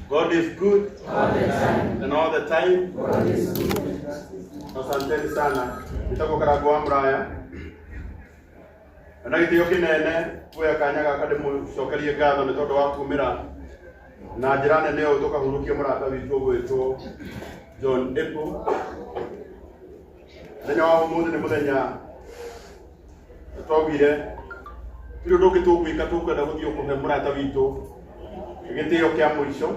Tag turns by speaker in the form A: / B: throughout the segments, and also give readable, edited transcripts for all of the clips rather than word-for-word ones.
A: God is good
B: All the time.
A: and all the time.
B: God is good.
A: Asanteni sana. Nitagwo Karangũ wa Mũraya. Na gĩtĩo kĩnene kuoya kanya gaka ndĩmũcokerie ngatho nĩ tondũ wa kumĩra na njĩra nene ũũ tũkahurũkia mũrata witũ ũgwĩtwo John Apple. Mũthenya wa ũmũthĩ nĩ mũthenya twaugire tiri ũndũ ũngĩ tũgwĩka, tũkwenda gũthiĩ kũhe mũrata witũ gĩtĩo kĩa mũico,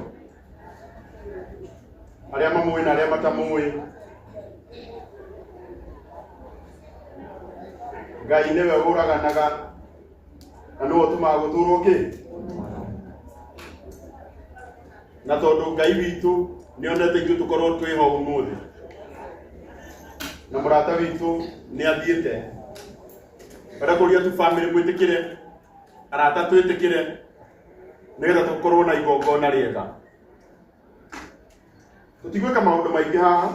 A: arĩa mamũĩ na arĩa matamũĩ. Ngai nĩwe ũraganaga na nĩwe ũtũmaga gũtũrwo kĩ, na tondũ Ngai witũ nĩ onete ithuĩ tũkorwo twĩho ũmũthĩ na mũrata witũ nĩ athiĩte. Ngwenda kũria tu bamĩrĩ mwĩtĩkĩre, arata twĩtĩkĩre, nĩgetha tũkorwo na igongona rĩega. Tũtigwĩka maũndũ maingĩ haha,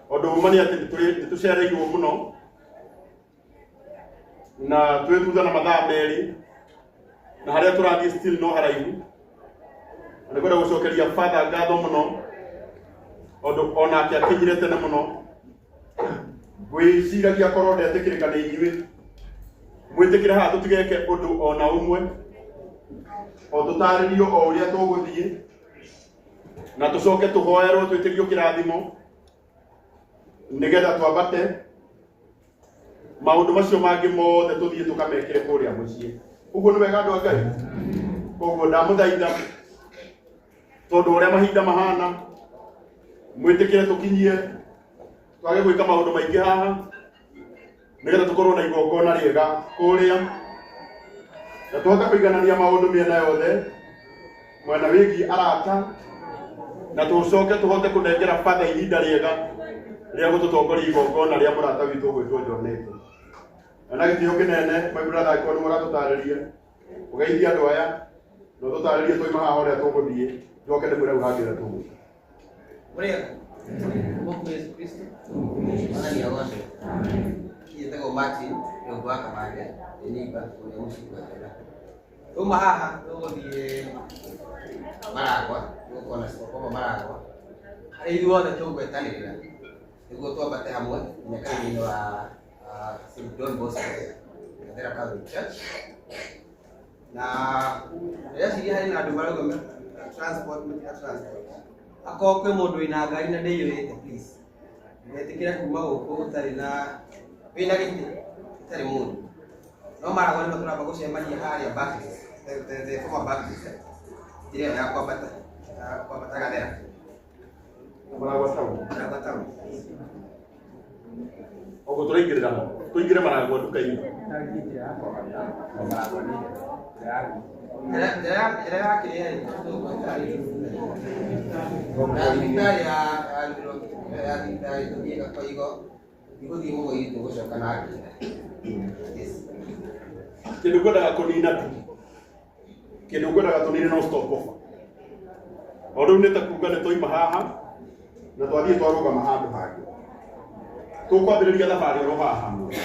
A: ũndũ uma nĩ atĩ nĩ tũcereirwo mũno na twĩ thutha na mathaa merĩ, na harĩa tũrathiĩ still no haraihu. Na nĩ ngwenda gũcokeria father ngatho mũno tondũ onake akinyire tene mũno. Ngwĩciragia korwo ndetĩkĩrĩka nĩ inyuĩ, mwĩtĩkĩre haha tũtigeke ũndũ ona ũmwe, o tũtarĩrio o ũrĩa tũgũthiĩ, na tũcoke tũhoerwo twĩtĩrio kĩrathimo nĩgetha twambate. Maũndũ macio mangĩ mothe tũthiĩ tũkamekĩre kũrĩa mũciĩ. Ũguo nĩ wega, andũ a Ngai. Koguo ndamũthaitha, tondũ ũrĩa mahinda mahana, mwĩtĩkĩre tũkinyie, twage gwĩka maũndũ maingĩ haha nĩgetha tũkorwo na igongona rĩega kũrĩa na tũhote kũiganania maũndũ mĩena yothe, mwena wĩgiĩ arata, na tũcoke tũhote kũnengera batha ihinda rĩega rĩa gũtũtongoria igongona rĩa mũrata witũ ũgwĩtwo John Apple. Na na gĩtĩo kĩnene, my brother, angĩkorwo nĩwe ũratũtarĩria, ũgeithie andũ aya na ũtũtarĩrie twauma haha ũrĩa tũgũthiĩ, njoke ndĩmwĩre hau hangĩ ũrĩa tũgwĩka.
C: Mũrĩega? Mũkũ Yesu Kristo. Mwathani agocwo. Njĩtagwo Martin Rũngũ wa Kamande, nĩ neighbor kũrĩa mũciĩ kwa Thera. Twauma haha tũgũthiĩ Maragwa, tũgũkorwo na stopover Maragwa. Harĩa ithuothe tũgwetanĩrĩra nĩguo twambate hamwe nginya kanitha-inĩ wa St. John Bosco, Gathera Catholic Church. Na ndĩreciria harĩ na andũ marauga transport, matina transport. Akorwo kwĩ mũndũ wĩna ngari na ndĩiyũrĩte, please ndetĩkĩra kuma gũkũ ũtarĩ na wĩna gĩtĩ ĩtarĩ mũndũ. No Maragwa nĩho tũramba gũcemania harĩa Baptist, the former Baptist, eh? Njĩra ĩyo ya kwambata, ya kwambata Gathera.
A: Maragwa town.
C: Maragwa town.
A: Ũguo tũraingĩrĩra ho, tũingĩre Maragwa nduka-inĩ.
C: Njĩra ya kĩrĩa ĩ, ya thibitarĩ ya thibitarĩ tũthiĩ Gakoigo, tũtigũthiĩ Mũgũiri, tũgũcoka na ngĩra. Yes.
A: Kĩndũ ngwendaga kũnina tu, kĩndũ ngwendaga tũnine no stop offer. O rĩu nĩ ta kuga nĩ twaima haha na twathiĩ twarũgama handũ hangĩ, tũkwambĩrĩria thabarĩ oro haha hamwe,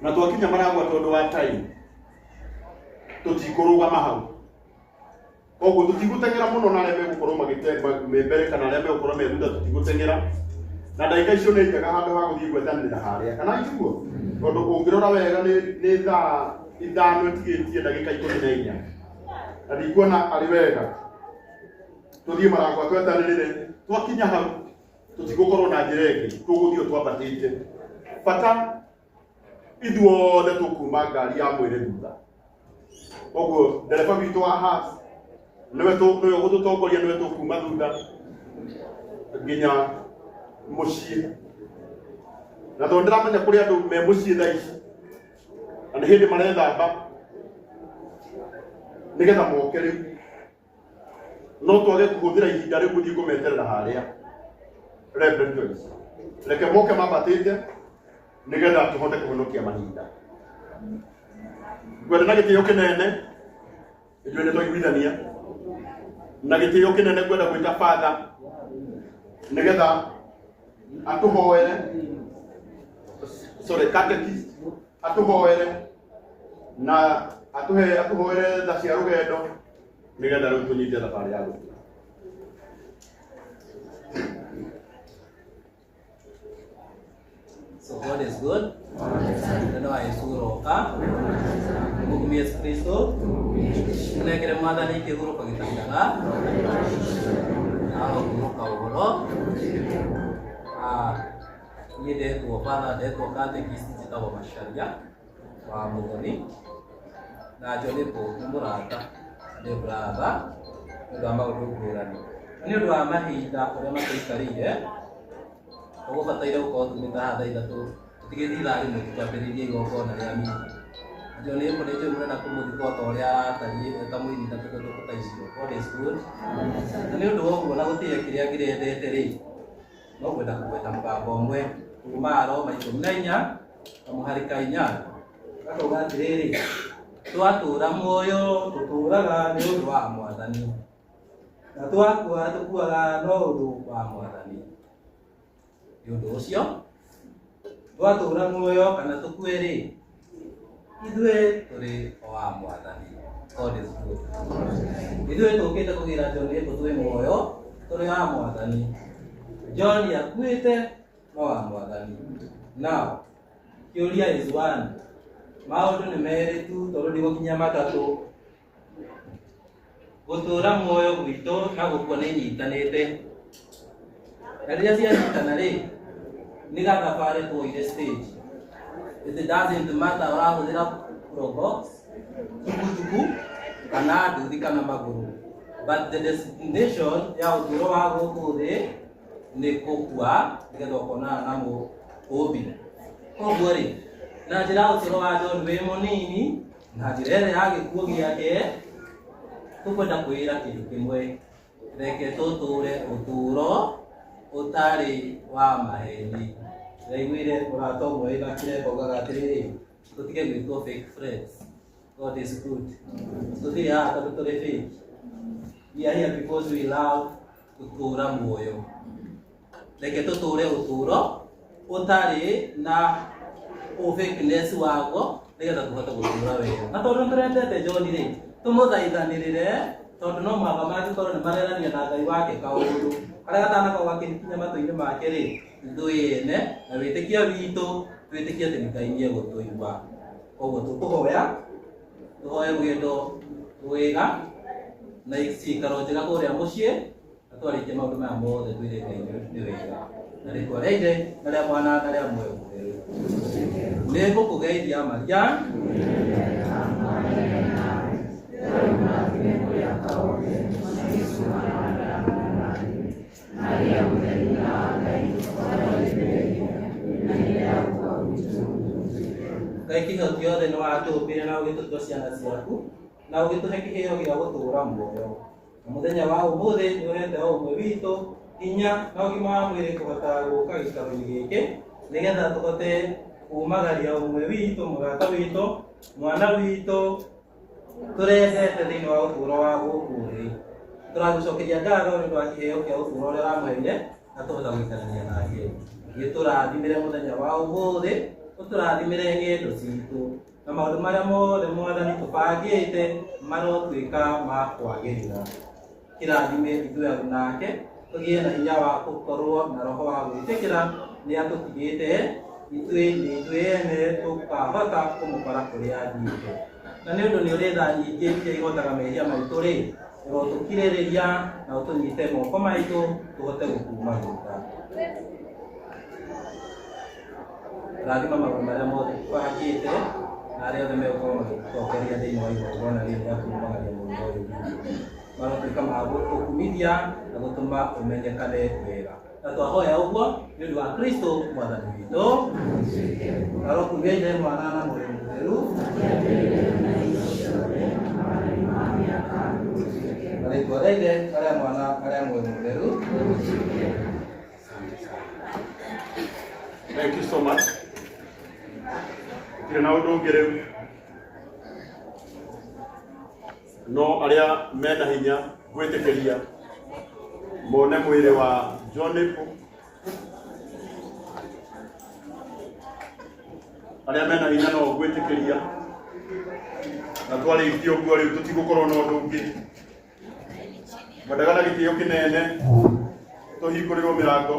A: na twakinya Maragwa, tondũ wa time tũtikũrũgama hau. Koguo tũtigũteng'era mũno, na arĩa megũkorwo me mbere kana arĩa megũkorwo me thutha tũtigũteng'era, na ndagĩka icio nĩ njega handũ ha gũthiĩ gwetanĩra harĩa, kana itiguo? Tondũ ũngĩrora wega nĩ thaa 5 ĩtigĩtie ndagĩka 14, na ndikuona arĩ wega tũthiĩ Maragwa twetanĩrĩre. Twakinya hau tũtigũkorwo na njĩra ĩngĩ, tũgũthiĩ o twambatĩte. Bata ithuothe tũkuma ngari ya mwĩrĩ thutha. Koguo ndereba witũ wa Hearse nĩwe nĩwe ũgũtũtongoria, nĩwe tũkuma thutha nginya mũciĩ. Na tondũ ndĩramenya kũrĩ andũ me mũciĩ thaa ici na nĩ hĩndĩ marethamba nĩgetha moke rĩu, no twage kũhũthĩra ihinda rĩu gũthiĩ kũmeterera harĩa. Reverend Joyce, reke moke mambatĩte nĩgetha tũhote kũhonokia mahinda. Ngwenda na gĩtĩo kĩnene, ithuĩ nĩ twaiguithania, na gĩtĩo kĩnene ngwenda gwĩta father nĩgetha atũhoere, sorry, catechist atũhoere na atũhe, atũhoere tha cia rũgendo. Nĩgetha rĩu tũnyite thabarĩ ya gũthiĩ.
D: So God is good. Neno wa Yesu ũroka. Mũkumie Yesu Kristo. Mũnengere mwathani kĩhurũko gĩtathiraga. Arohurũka ũhoro. Ah, niĩ ndetwo Father, ndetwo catechist njĩtagwo Macharia wa Mũthoni. Na John Paul nĩ mũrata, nĩ brother, nĩ ũndũ wa maũndũ ngũrani. Nĩ ũndũ wa mahinda ũrĩa matũikarĩire, ũgũbataire gũkorwo tumĩte haha thaa ithatũ tũtigĩthiĩ thaa rĩmwe twambĩrĩrie igongona rĩa mitha. John Paul nĩ njũĩ mũrenda kũmũthika o ta ũrĩa aratariĩ e ta mũini na tũthũngũ ta icio. God is good. Na nĩ ũndũ wa ũguo na gũtĩĩa kĩrĩa ngĩrendete rĩ, no ngwenda kũgweta mũgambo ũmwe kuma Aroma 14 kamũhari ka 8 gakauga atĩrĩrĩ, twatũũra muoyo tũtũũraga nĩ ũndũ wa mwathani, na twakua tũkuaga no ũndũ wa mwathani. Nĩ ũndũ ũcio twatũũra muoyo kana tũkue rĩ, ithuĩ tũrĩ o a mwathani. God is good. Ithuĩ tũkĩte kũgĩra John Paul twĩ muoyo tũrĩ a mwathani. John akuĩte no wa mwathani. Now kĩũria is one, maũndũ nĩ merĩ tu tondũ ndigũkinya matatũ. Gũtũũra muoyo gwitũ na gũkua nĩ inyitanĩte, na rĩrĩa cianyitana rĩ, nĩ gathabarĩ tuoire stage. It doesn't matter ũrahũthĩra probox, tukutuku kana nduthi kana magũrũ, but the destination ya ũtũũro wa gũkũ thĩ nĩ kũkua nĩgetha ũkonana na mũũmbi. Koguo rĩ, na njĩra ya ũtũũro wa John wĩ mũnini na njĩra ĩrĩa ya gĩkuũ gĩake, tũkwenda kwĩra kĩndũ kĩmwe, reke tũtũũre ũtũũro ũtarĩ wa maheni. Ndaiguire mũrata ũmwe wĩna kĩremba augaga atĩrĩrĩ, tũtige gwĩtwo fake friends. God is good. Tũtirĩ haha tondũ tũrĩ fake. We are here because we love gũtũũra muoyo. Reke tũtũũre ũtũũro ũtarĩ na ũfakeness waguo nĩgetha tũhote gũtũũra wega. Na tondũ nĩtũrendete John rĩ, tũmũthaithanĩrĩre tondũ no mũhaka mangĩkorwo nĩ marerania na Ngai wake kaũndũ karĩa gatanakorwo gakĩkinya matũ-inĩ make rĩ, ithuĩ ene na wĩtĩkio witũ twĩtĩkie atĩ Ngai nĩ egũtũigua. Koguo tũkũhoya tũhoe rũgendo rwega na ciikaro njega kũrĩa mũciĩ, na twarĩkia maũndũ maya mothe twĩre Ngai nĩ wega. Na rĩtwa rĩa Ithe na rĩa Mwana na rĩa Muoyo Mũtheru. Nĩ ngũkũgeithia Maria. Ngai kĩhoti othe nĩ watũmbire na ũgĩtũtua ciana ciaku na ũgĩtũhe kĩheo gĩa gũtũũra muoyo. Na mũthenya wa ũmũthĩ nĩ ũhete o ũmwe witũ hinya na ũgima wa mwĩrĩ kũhota gũka gĩikaro-inĩ gĩkĩ nĩgetha tũhote kumagaria ũmwe witũ, mũrata witũ, mwana witũ tũrendete thĩinĩ wa ũtũũro wa gũkũ thĩ. Tũragũcokeria ngatho nĩ ũndũ wa kĩheo kĩa ũtũũro ũrĩa ũramũheire na tũhota gũikarania nake. Gĩtũrathimĩre mũthenya wa ũmũthĩ, ũtũrathimĩre ng'endo citũ na maũndũ marĩa mothe mwathani tũbangĩte marotuĩka ma kwagĩrĩra. Kĩrathime ithuĩ andũ nake tũgĩe na hinya wa gũkorwo na roho wa gwĩtĩkĩra nĩ atũtigĩte ithuĩ nĩ ithuĩ ene tũkahota kũmũkora kũrĩa athiĩte. Na nĩ ũndũ nĩ ũrĩ tha nyingĩ iria ihotaga mehia maitũ rĩ, ũrotũkirĩrĩria na ũtũnyite moko maitũ tũhote gũkuma thutha. Rathima maũndũ marĩa mothe tũbangĩte na arĩa othe megũkorwo magĩtũtongoria thĩinĩ wa igongona rĩrĩ rĩa kumagaria mũrigo ũyũ witũ. Marotuĩka ma gũtũkumithia na gũtũma ũmenyekane wega. Na twahoya ũguo nĩ ũndũ wa Kristo mwathani witũ. Arokumia Ithe, Mwana na Muoyo Mũtheru. Na rĩtwa rĩa Ithe na rĩa Mwana na rĩa Muoyo Mũtheru.
A: Thank you so much. Gũtirĩ na ũndũ ũngĩ rĩu. No arĩa mena hinya gwĩtĩkĩria mone mwĩrĩ wa John Paul. Arĩa mena hinya no gwĩtĩkĩria na twarĩkia ũguo rĩu tũtigũkorwo na ũndũ ũngĩ. Ngwendaga na gĩtĩo kĩnene tũhingũrĩrwo mĩrango.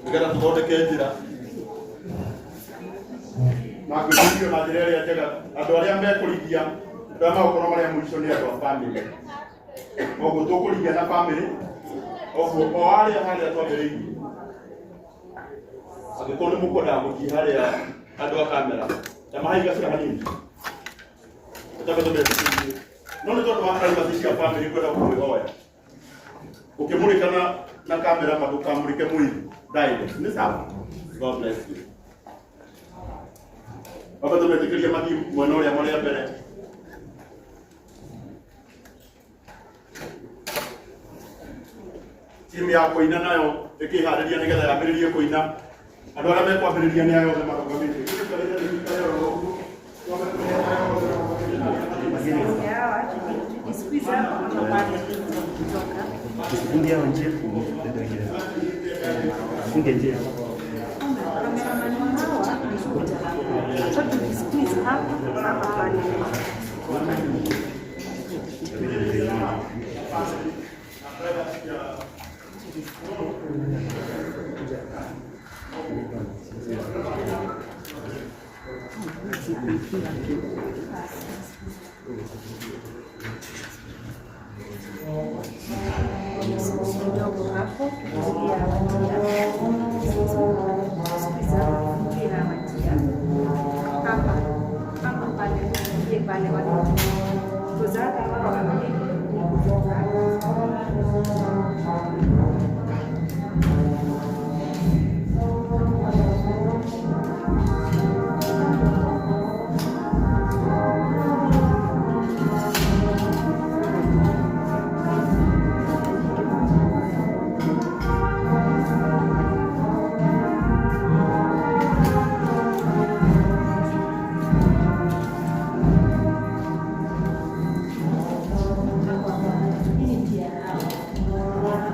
A: Nĩgetha tũthondeke njĩra na ngwĩciria na njĩra ĩrĩa njega andũ arĩa mekũrigia andũ arĩa magũkorwo marĩ a mũico nĩ andũ a bamĩrĩ koguo tũkũrigia na bamĩrĩ koguo o harĩa harĩa twambĩrĩirie angĩkorwo nĩ mũkwendaga gũthiĩ harĩa andũ a kamera na mahai gacĩra hanini tũtambe tũmetĩkĩrie no nĩ tondũ wa privacy cia bamĩrĩ kwenda kũmwĩhoya ũkĩmũrĩka na kamera ma ndũkamũrĩke mwĩrĩ direct nĩ sawa. God bless you. Baba tũmetĩkĩrie mathiĩ mwena ũrĩa marĩa mbere. Timu ya kũina nayo ĩkĩharĩria nĩgetha yambĩrĩrie kũina. Andũ arĩa mekwambĩrĩria nĩ aya othe marũgamĩte.
E: Tusifunge hao njia, tufunge njia.
B: So tukisqueeze hapa hapa pale. Kidogo hapo tuzuie hawa njia. Squeeze hapa, tuzuie hawa njia. Hapa hapa pale, tuzuie pale watu. Kwa hata wao ni kutoka. Hii ni njia yao.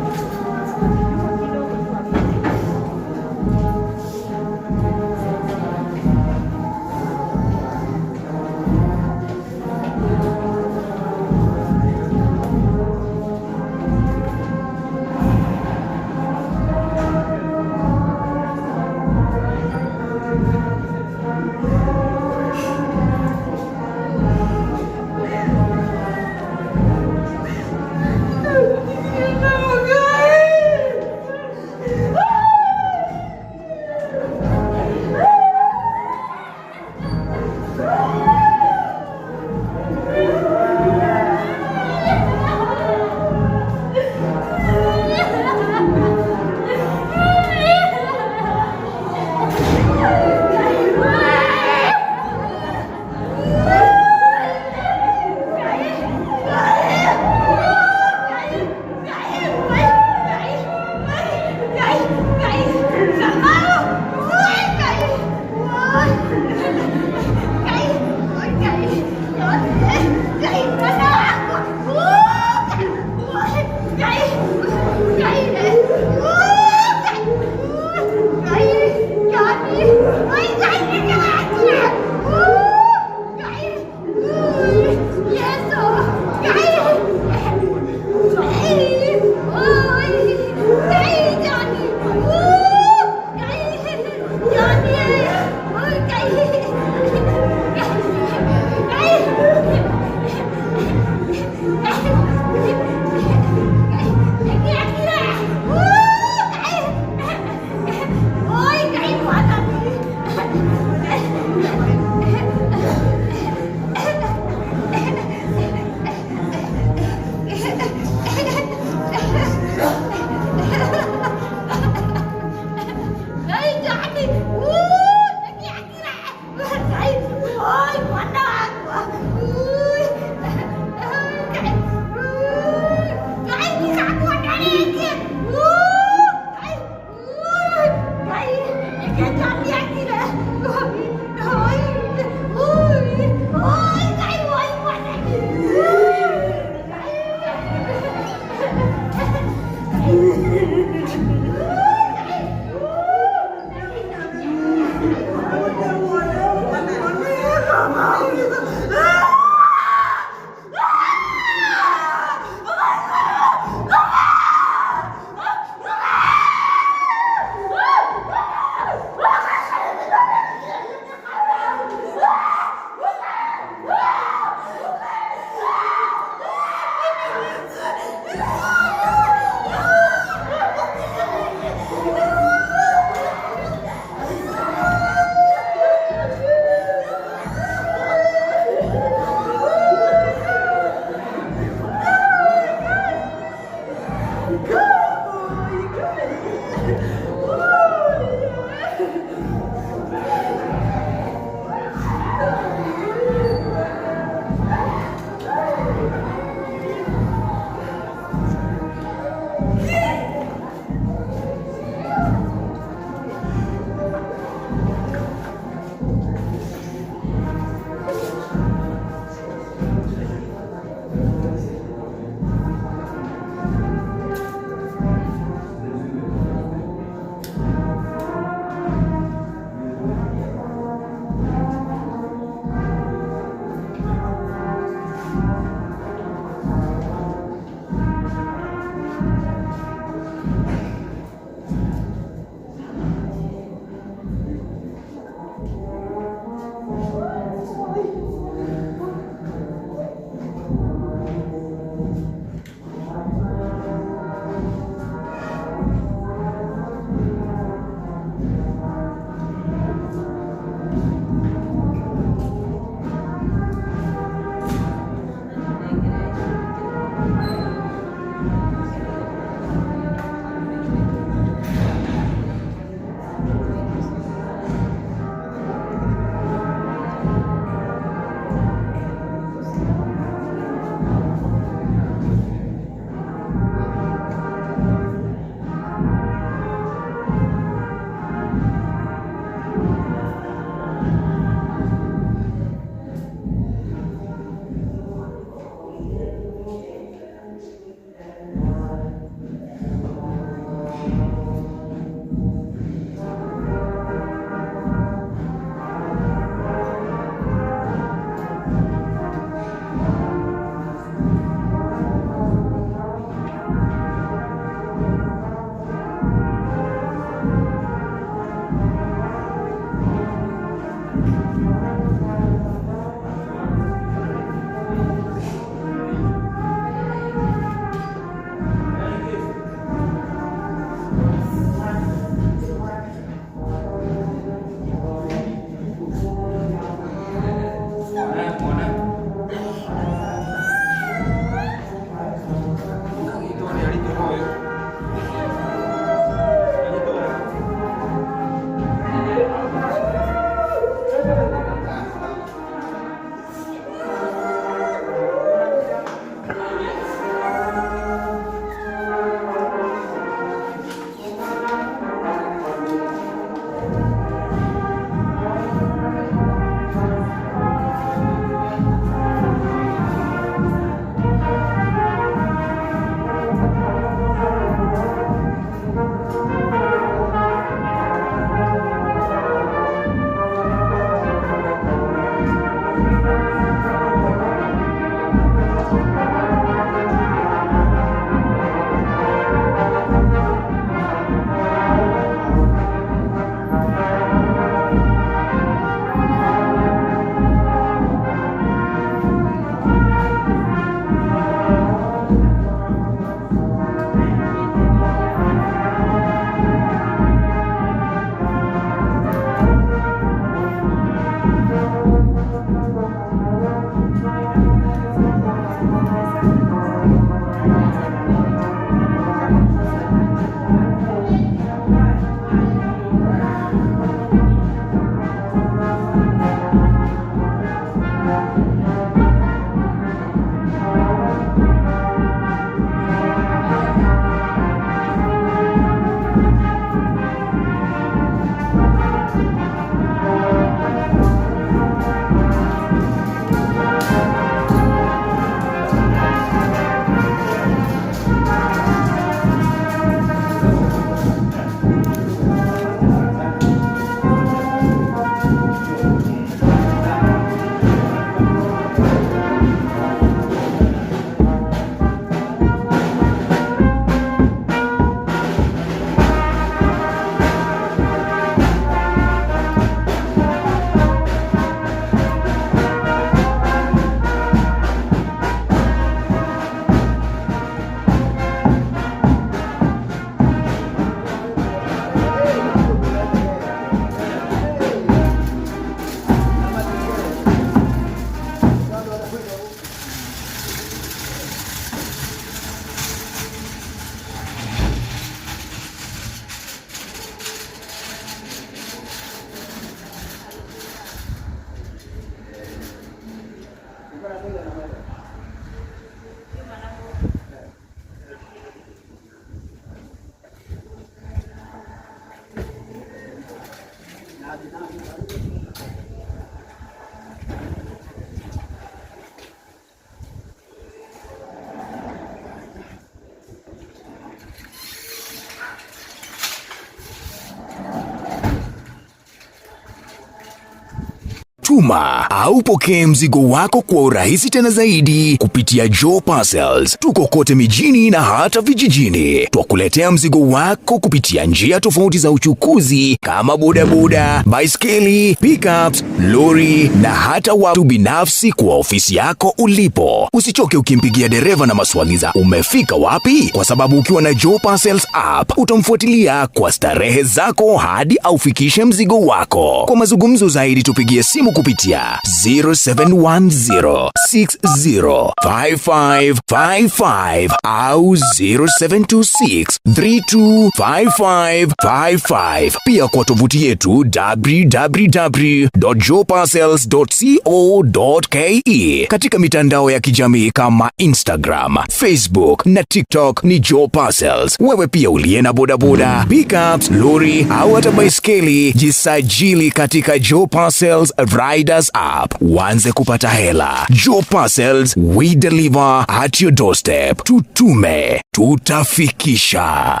F: Tuma au pokee mzigo wako kwa urahisi tena zaidi kupitia Joe Parcels. Tuko kote mijini na hata vijijini. Twakuletea mzigo wako kupitia njia tofauti za uchukuzi kama bodaboda, baiskeli, pickups, lori na hata watu binafsi kwa ofisi yako ulipo. Usichoke ukimpigia dereva na maswali za umefika wapi, kwa sababu ukiwa na Joe Parcels app utamfuatilia kwa starehe zako hadi aufikishe mzigo wako. Kwa mazungumzo zaidi tupigie simu kupitia 0710605555 au 0726325555. Pia kwa tovuti yetu www.joeparcels.co.ke. Katika mitandao ya kijamii kama Instagram, Facebook na TikTok ni Joe Parcels. Wewe pia uliye na bodaboda, pickups, lori au hata baiskeli, jisajili katika Joe Parcels Riders app uanze kupata hela. Joe Parcels, we deliver at your doorstep. Tutume, tutafikisha.